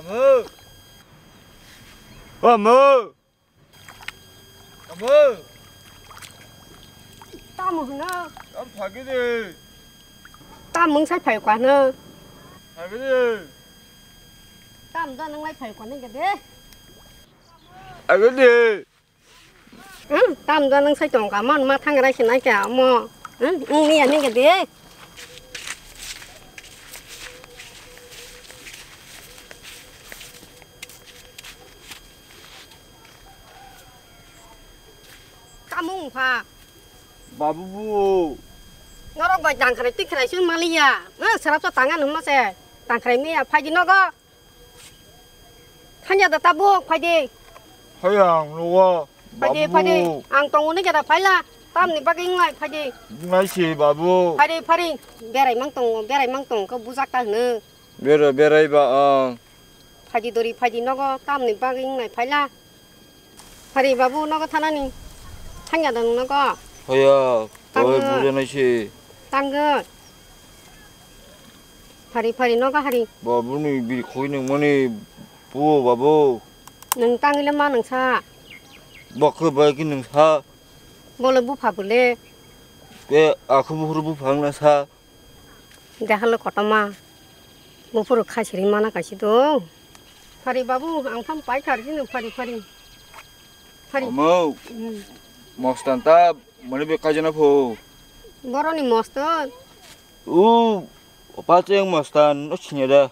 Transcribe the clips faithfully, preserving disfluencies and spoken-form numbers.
Omo. Omo. Tamo hwno? Tam thagi de. Tam mung sai phai kwa hwno? Thagi de. Tam da nang lai phai kwa nang de. Thagi de. Hmm, tam da nang sai tong ka mon ma thang rai sinai ka mo. Hmm, hmm, ni ani ka de. Kamung pha. Babu bu. Norok bai tangkhrai tikkhrai sun maliya. Hmm, sarap sa tangan hum ma se. Tangkhrai miya phai di nogo. Thanya da tabuk, phai di. Phai ang nugo. Phai di, phai di. Babu. Ang tongo ni jada phai la. Tam ni bagwi ngai phai di. Ngai si babu. Phai di, phai di. Berai mang tongo, berai mang tongo, khe bujak ta hwno. Bera, berai ba ang. Phai di dori, phai di nogo, tam ni bagwi ngai phai la. Phari babu nogo thanani. Thangya da nogo. Hoya, tangwi. Tangwi bujanai se. Tangwi. Phari phari nogo hari. Babu ni biri khoi nang mani puo babu. Nang tangwi le ma nang sa. Bakhe bai ki nang sa. Bole bupha bole. Ke akhu buhuru bupha nang sa. Dehalo kotoma. Buphuru khaisiri mana kaisi do. Phari babu, ang tham pai thar sini phari phari. Phari. Omo. Hmm. Mostan ta mani be kajana pho. Boroni mostan. U, opa cheng mostan no sinya da.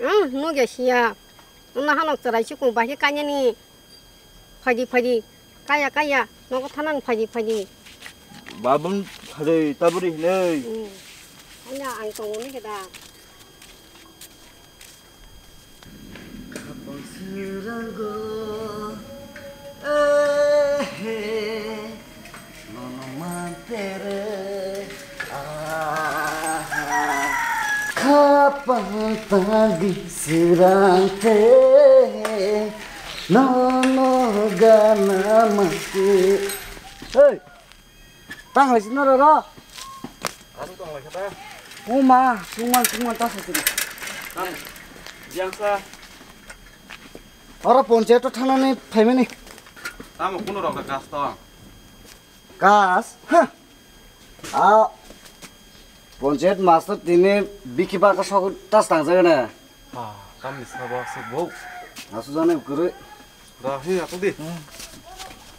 Ah, no ge siya. Una hanok charai chukung bahai kanya ni. Phaidi, phaidi. Kaya, kaya. Nogo thanang phaidi, phaidi. Babun phaidi, taburi hinui. Hmm. Anya ang tongo ni keda. Kapang siranggo, eh, eh. Nono mantere, ah, ah. Kapang tagi sirang te, nono gana mati. Hey, tang lai sino ro ro. Anu tong lai kata. Uma, suman suman tas sini. Tang, jangsa. Oro ponche to thana ni phaimani. Tamo kuno rok gas to. Gas? Ha. A ponche master tini biki baka sok tas tang jagana. Ah, kam ni sabo se bo. Asu jane kuru. Da hi aku di.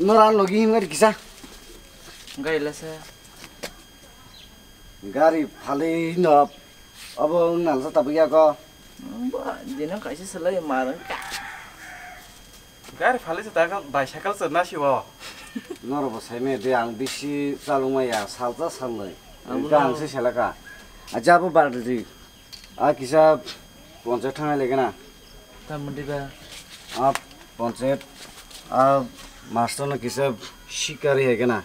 Nora logi him gari kisa. Gai lese. Gari phali no abo nang sa tabuk ya ko. Ba, dino kaisa salai marang. Gari phali se ta bicycle se nasi wo. Noro bo sai me de ang bisi chalung ma ya salta salnoi. Abo ta ang no. Se selaka. Aja bo bar di. A kisa ponchayat thangna legena. Tam mundi ba. A ponchayat a master no kisa sikari hegena.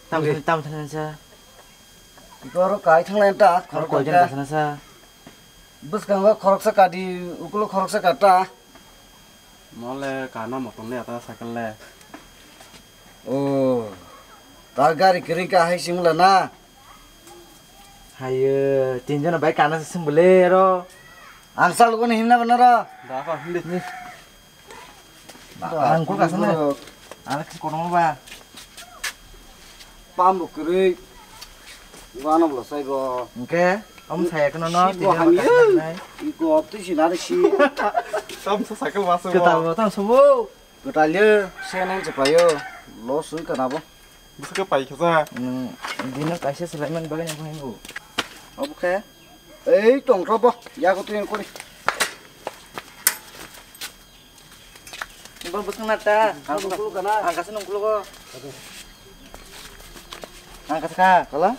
Tam tam thangna sa. Iko aro kai thangla enta, khorok koi jon kasana sa. Bwskango khoroksa kadi, ukulo khoroksa kata. Mole kana motom le ata cycle le. O, ta gari kering ka hai singla na. Hayo, tinjono bai kana se sing bole ro. Ang salugo ni himna bana ro. Da ko hindi. Ni. Ang kol kasana. Ang kis kono ba. Pambo kwrwi. Wano bwla saibo. Hwnkhe, omo saya kheno no, si bo tini hamya. Nai. Iko opti sinari si. Tam sa cycle wasu. Kwtal bo tam subo. Kwtal yo, se nang se payo. Lo sui kana bo. Bwswk pai kha sa. Hmm, dino kaisa selai man bagwi nang bo. Obo khe. Ei tong tro bo. Ya ko tu yang kori. Bang bwswk na ta. Ang nungkulu kana. Ang kasa nungkulu ko. Ang kasa ka, kala?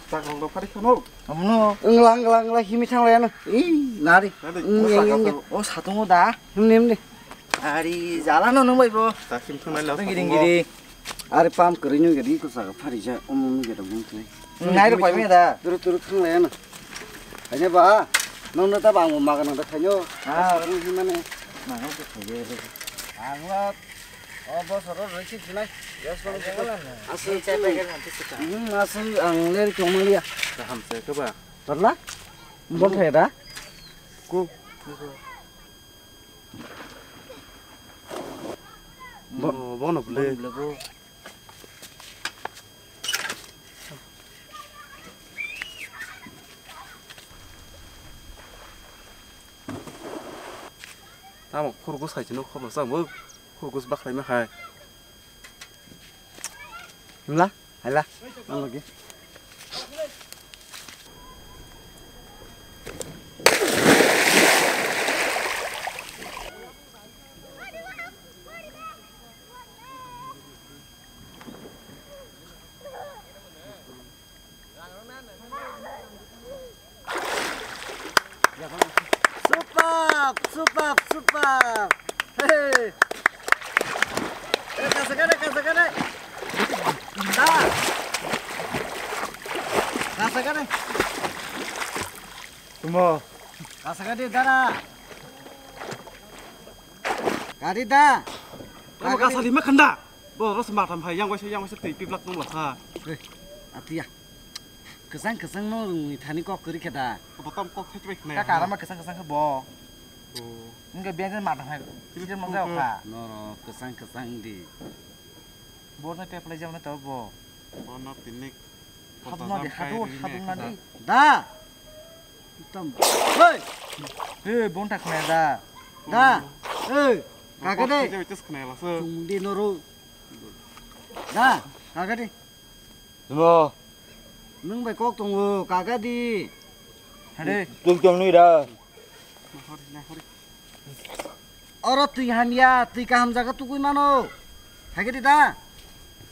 Tak rong do phari khano. Amno. Engla, engla, engla, himi thang laya na. Ih, nari. Nari, eng, eng, eng. O satungo da. Himni, himni. Ari, jala no nung bai bo. Tak him thang lai la. Giring, giring. Are pam kwrwi nw gari ko saka phari ja, omo nw gari bung thai. Nai rok pai me da. Turu turu thang lai na. Kanya ba, nong na ta bang ma ka nang da khanyo. Ah. Ang hi mane. Ma nong ko khaye. Ang la, o bosor ro risi sinai. Yes, bang. Asal. Hmm, asal ang leri chong maliya. Kaham se ke ba. Parla? Bon thai da. Ku. Bo-, bono bwle. Bono bwle bo. Tamo khoroksa hai chwngno khoroksa bo khoroksa bakhraima hai. Himla, haila, ang lagi. Super, super, super. Hey. Eh, kasagane, kasagane. Da. Kasagane. Tumo. Kasagane, dara. Gari da. Tamo kasali ma khanda. Bo ros matham hai yang waisa, yang waisa twi piplak nung lakha. Eh, atiya. Kwchang kwchang no rwngni thani kok kwrwi khe da. Bo tam kok thai bai khna. Ka karama kwchang kwchang khe bo. Oh. Wngkhe biyang khe matham hai. Twi piplak nung jao kha. Noro kwchang kwchang di. Bo na peplai jao na to bo. Bo na tinik. Hadung na di, hadung, hadung na di. Da. Tam. Hei. Hei, bonta khna da. Da. Hei. Kaka de. Tes khna la se. Chung di noro. Da, kaka de. Mo. Nwng bai kok tongo, kaka di. Hade. Tung tong nui da. Oro twi hamya, twi kaham jaga tugui mano. Haikhe di da.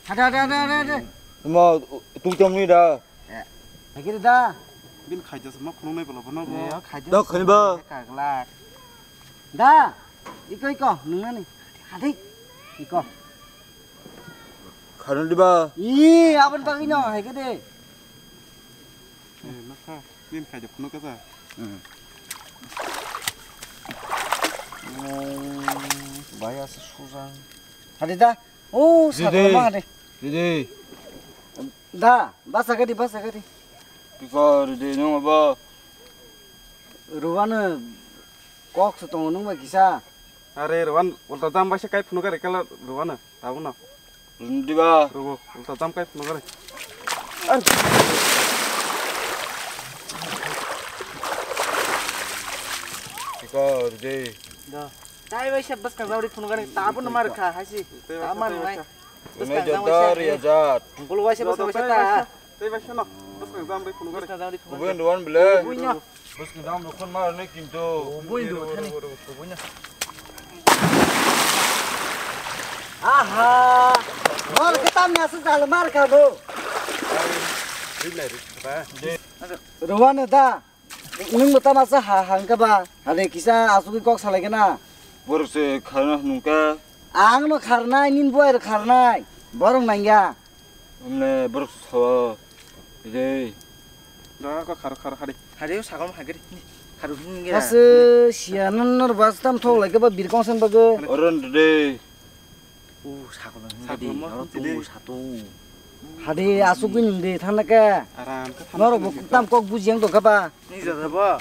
Hade, hade, hade, hade, hade. Mo, twi tong nui da. Eh, haikhe di da. Bin khaija sama khulungnai bola bono bo. Eh, khaija. Da khani ba. Kagla. Da. Iko, iko, nungnani. Hade. Iko. Kharang di ba. Ih, abon bagwi no, haikhe di. Eh, nakha, nin khai de phunuk kasa. Hmm. Oh, bai asa sujang. Hadi da. Oh, didi. Sakol ma hadi. Didi. Da, basa gadi, basa gadi. Pika didi nung ba. Ruwano kok se tongo nung ba kisa. Are Ruwan, ulta jam bai se kai phunuk gari kala Ruwano. Tabukno. Rwng diba? Rwgo, ulta jam kai phunuk gari. Ar. Iko rwdi. Da. Tai bai se bwskang jam ri phunuk gari, tabukno mar kha, haisi. Tei bai se, tei bai se. Bwskang jam ri ajat. Bulu bai se bwskang bai se ta. Tei bai se no. Bwskang jam ri phunuk gari. Bwskang jam ri phunuk gari. Bwskang jam ri phunuk gari. Bwskang jam ri phunuk gari. Aha! Bol ke tamni aswk jalo mar kha bo. Rwano da. Nwng bo tama sa ha hangka ba. Hade kisa asugwi kok salai gana. Borok se kharna nungka. Ang no kharnai, nin buai rok kharnai. Borok nangya. Omne borok sawa. Ide. Da ko kharo kharo khari. Khari o sagam hagri. Kharo hinge. Ase sia nan nor bas tam thok lai ke ba birkong sen bago. Oron de. U sagol hinge de. Oro tu satung. Hadi asuk bin de thanda ke. Aram ke. Nor bo tam kok bujiang do ke ba. Ni jada ba.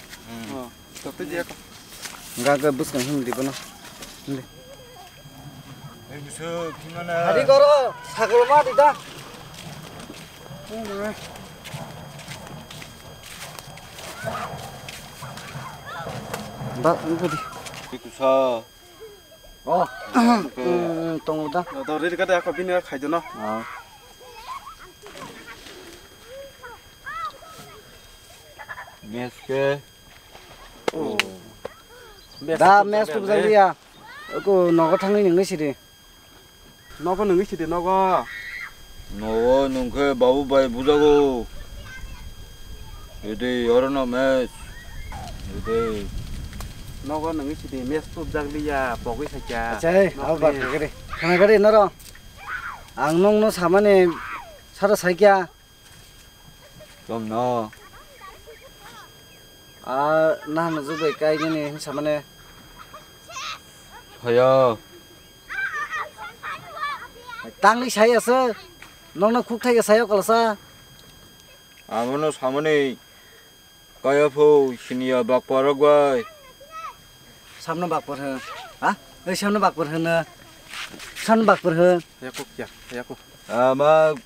Tote je ko. Ga ga bus kan him di bono. Him di. Ei busu kimana? Hari koro sagol ma di da. Ba, ini di. Itu sa. Oh. Hmm, tongo da. Do ri ka da ko bini khai do no. Ah. Mes ke. Oh. Da mes tu bujak liya. Aku nogo thangwi nungwi sidi. Nogo nungwi sidi nogo. Nogo nungkhe babu bai bujago. Ede oro no mes. Ede. Nogo nungwi sidi mes tu bujak liya pogwi sakya. Acha, abo ba kagari. Khana gari noro. Ang nongno samani sara saikya. Tongno. A nahano jubai kai nini hinsa mane. Hoyo. Tangli sai asa. Nongno khuk thai sayo kalsa. Amono samani. Kaya pho siniya bakpa rok bai. Samno bakpor hwn. Ha? Ei samno bakpor hwn. Samno bakpor hwn. Yako kya? Yako. Ama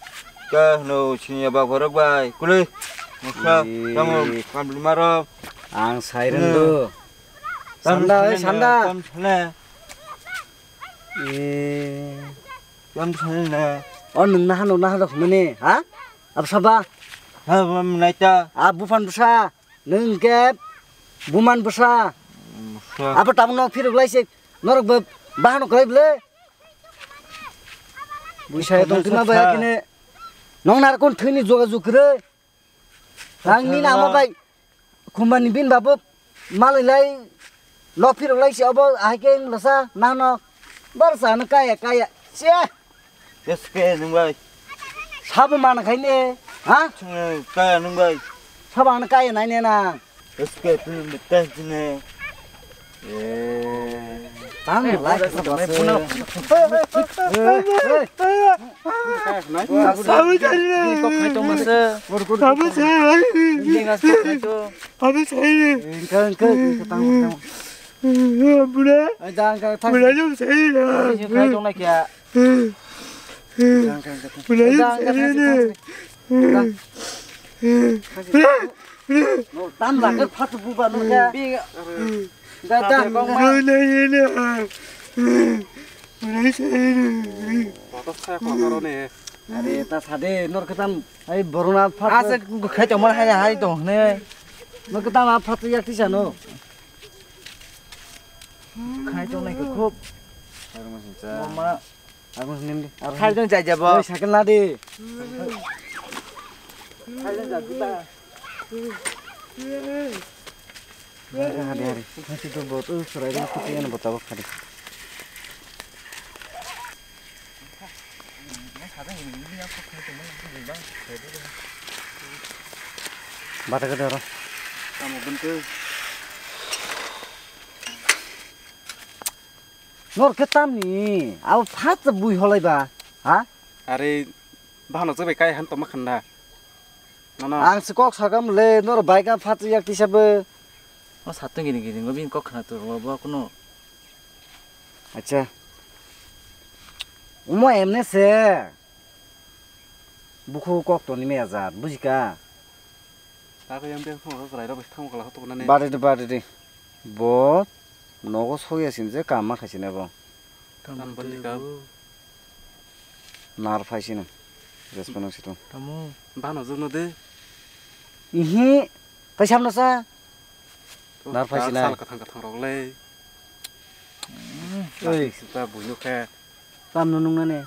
ka hno sinya bakpor rok bai. Kuli. Musa, Ee. Tamo, kam lima rok. Ang sai rwng do. Tam Sanda, oi, sanda. Tam sanda. Ee. Tam sanda. O nwng naha no naha rok mani, ha? Absaba. Ha, mam naita. A buphan bwsa. Nwng khe buman bwsa. Bwsa. Abo tabuk nok phirok lai se. Norok bo bahano kwlai bwle. Buisaya tong tuma baya kine. Nong nar kon thwini joga jug kwrwi. Ang nini ama bai. Kumbani bin babo. Malai lai. Nok phirok lai se abo ahai khe wng lasa. Nano. Bar sa no kaya kaya. Se. Eske nung bai. Sabo man khai ne, ha? Chunge kaya nung bai. Sabo ang kaya nai ne na. Eske tu betes ne. Eh. Tang lai ka sa bas. Sabo jani na. Kok khai tong masa. Sabo jani. Ini ngas kok khai to. Sabo jani. Engka engka tang tang. Bura. Ai, da, ang kha, thang. Bura jom sai na. Sini khai tong na kya? Bura jom sai na. No, tam la ka phat bu ba no kya? Da, da. Bura jom sai na. Bura jom sai na. Are, ta sade, nor khe tam, ai, borona phat. Asa khai tong mar hai, hai tong ne. Nor khe tam a phat yak tisa no. Khai tong nai khe khub. Mama. Agus nim di. Khai tong jai jabo. Oi, sakal na di. Khai tong jai jabo. Hari hari. Nasi tu bot, uh, surai dulu kuti yang bot tabak hari. Bata kada ro. Kamu bentuk. Nor khe tamni abo phat bui holai ba, ha? Are, bahano se bai kai han toma khanda. Nono. Ang se kok sakam le, nor bai ka phat yak tisa bo. O satung gini gini ngo bin kok khna tu ro bo kuno. Acha. Umo emne se. Bukhu kok toni me azat, bujika. Tabuk yang beng phone rok rai rok thang kala hotok nani. Bari de, bari de. Bo nogo soya sin je kam ma khaisina bo. Tam bali kam. Nar phaisina. Respect nang situ. Tamo. Bano jogno de. Ihi. Kaisam no sa. Nar phaisina. Sal kathang kathang rok le. Oi. Sita buino khe. Tam no nung nani.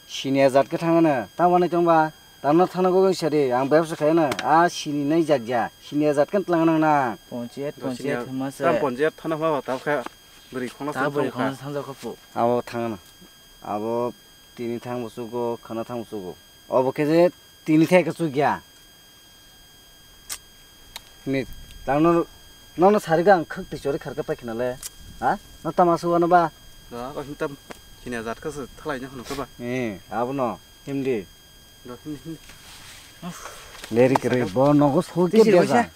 Sini ajat khe thangana, tamo nai tongba, tamno thangna gogoi sadi, ang bebsa khaina, a sini nai jak ja, sini ajat khe tlang nang na. Ponchayat, ponchayat hwnma se. Tam ponchayat thana ma ta kha, bwrwi khona ta bwrwi khona thangja khapu. Abo thangana, abo tini thang busugo, khana thang busugo. Obo khe je tini thai ka chukya. Ni, tangno, nono sariga ang khak twi chori kharka pai khna le. Ha? No tama su ano ba? Da, o hintam sini ajat ka se thalai nya hwnka ba? Eh, abono, himdi. Da, himdi, himdi. Leri kere, bo nogo so ke besa.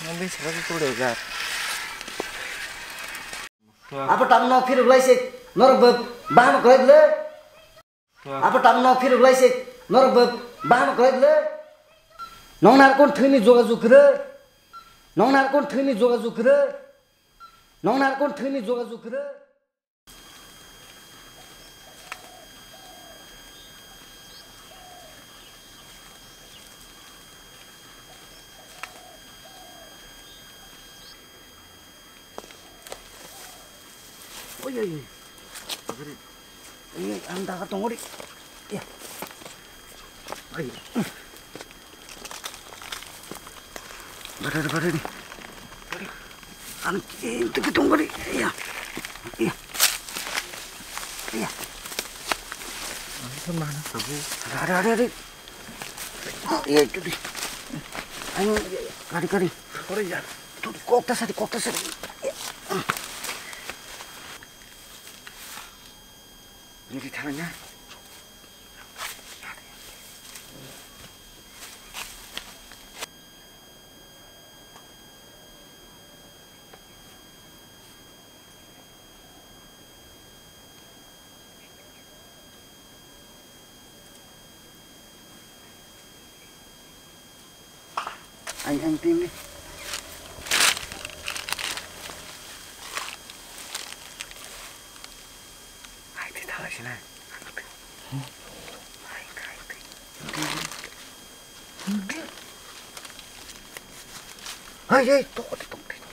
Nang bi sara ko le ga. Abo tangno phiruk lai se, norok bo bahano khlai le. Abo tamo nok phiruk lai se, norok bo bahano khlai le. Nong nar kon thwini joga jug kre. Nong nar kon thwini joga jug kre. Nong nar kon thwini joga jug kre. Oi, oi, oi. Oi, oi, ang daga tongori. Ya. Oi. Barari, barari. Ang kintu ke tongori. Ya. Ya. Ya. Ang mana sabu? Ada, ada, ada. Oh, iya itu di. Ayo, iya, iya. Kari, kari. Kori ya. Tuh, kok tas ada, kok tas ada. Iya. Ini di tangannya. Ang, ang tim ni. Hai, twi thalai sinai. Hai, hai, twi. Hai, hai, tok, tok, tok, tok.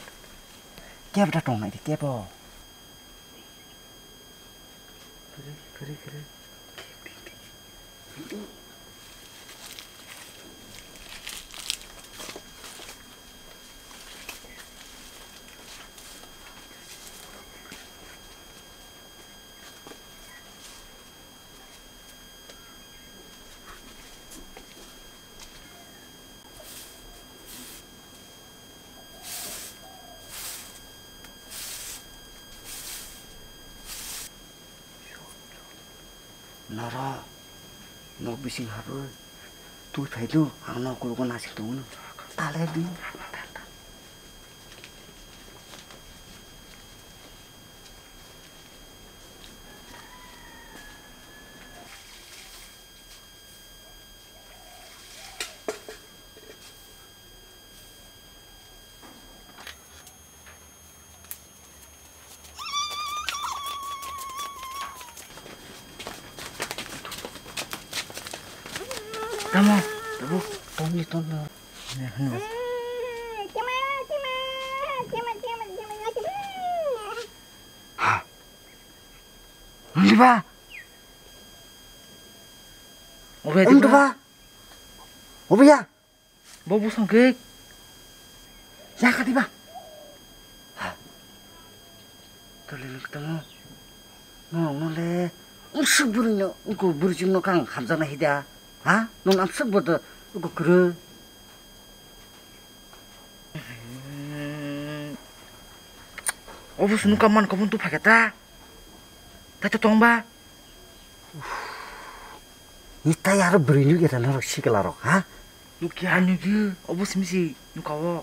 Kebo da tong nai di, kebo. Kiri, kiri, kiri. Noro, nok bising habwi twi phaidu, ang nok kulugo nasing tongwino. Taler di. Tamo, tamo, tongni, tongni. Ne, hano. Ha. Diba? Obe, diba? Diba? Obe ya? Bo bosong khe. Yakha diba? Tole nuk tamo. Mo mo le. Usuk buri no, uko buri jung no kang hamjana hida. Ha? Nung amsuk bodo uko kuru. Obo sunu kaman kabun tu phaketa. Tato tongba. Ni tai aro bwrwi nukya ta norok sikla rok, ha? Nukya, nukya. Obo simi si nuka o.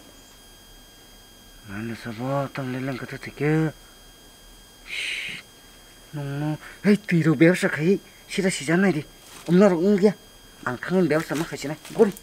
Nani sabo tam leleng kata tike. Nungno, hei twi rok bebsa khai sida sija nai di. Om norok nukya. Ang thangni bebsa ma khai sinai. Gori.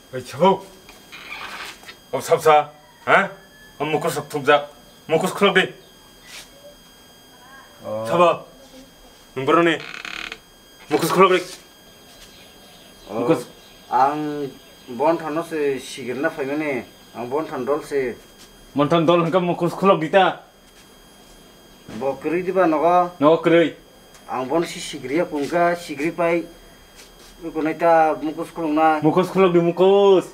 Oi, chabuk. Ob sabsa, ha? Om mukus sok thukjak. Mukus khulok di. Oh. Sabo. Nung boroni. Mukus khulok di. Oh. Mukus. Ang bon thano se sigirna phaimani. Ang bon than dol se. Bon than dol hwnkha mukus khulok di ta. Bo kwrwi diba nogo? Nogo kwrwi. Ang bono si sigriya kungka, sigri pai. Kunai ta mukus khulukna. Mukus khuluk di mukus.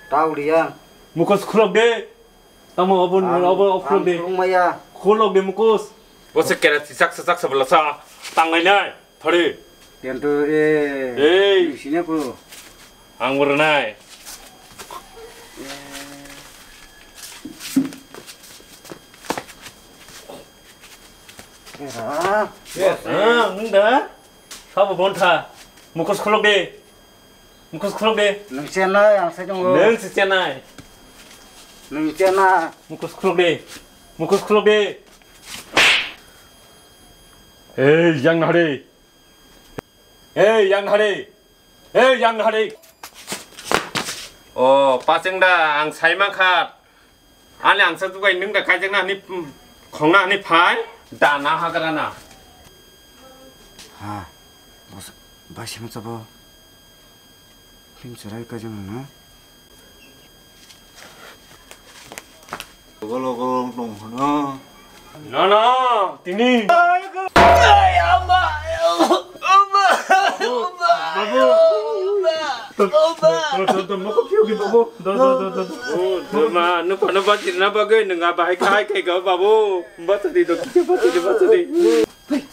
Tau diya. Mukus khuluk di. Tamo obo, ang, obo, obo khuluk di. Khuluk maya. Khuluk di mukus. Bo se kera si sak sak sak bela sa. Tangai nai. Thari. Tentu, eh, ei. Sini aku. Ang berenai. Eh, ah. Ah, nung da? Sabo bontha. Mukus khuluk de. Mukus khuluk de. Nung chenai, ang sai tongo. Nung si chenai. Nung chenai. Mukus khuluk de. Mukus khuluk de. Ei, yang nahari. Ei, yang nahari. Ei, yang nahari. O, pacheng da, ang sai mankha. Ani ang sa dugai nung da kaijakna ani, mm, khongna ani phai. Da na hagra na. Ha, bos, bai sima chabo. Film serai kajang na. Golo golo tong hano. No, no, tini. Babu. To, to, to, moko phiyo ki babu. Do, do, do, do, do. Oh, do ma, no pano ba tirna ba gai nunga ba hai kai kai ga babu. Ba tadi do ki ba tadi ba tadi. Hey,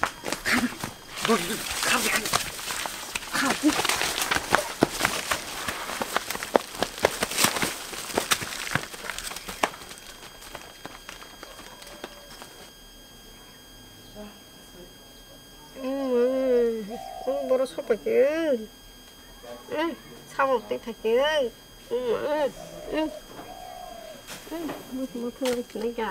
khardi, khardi, khardi, khardi. Khardi. Sopaikhe. Samung tei phaikhe. Muthung muthung sinai ga.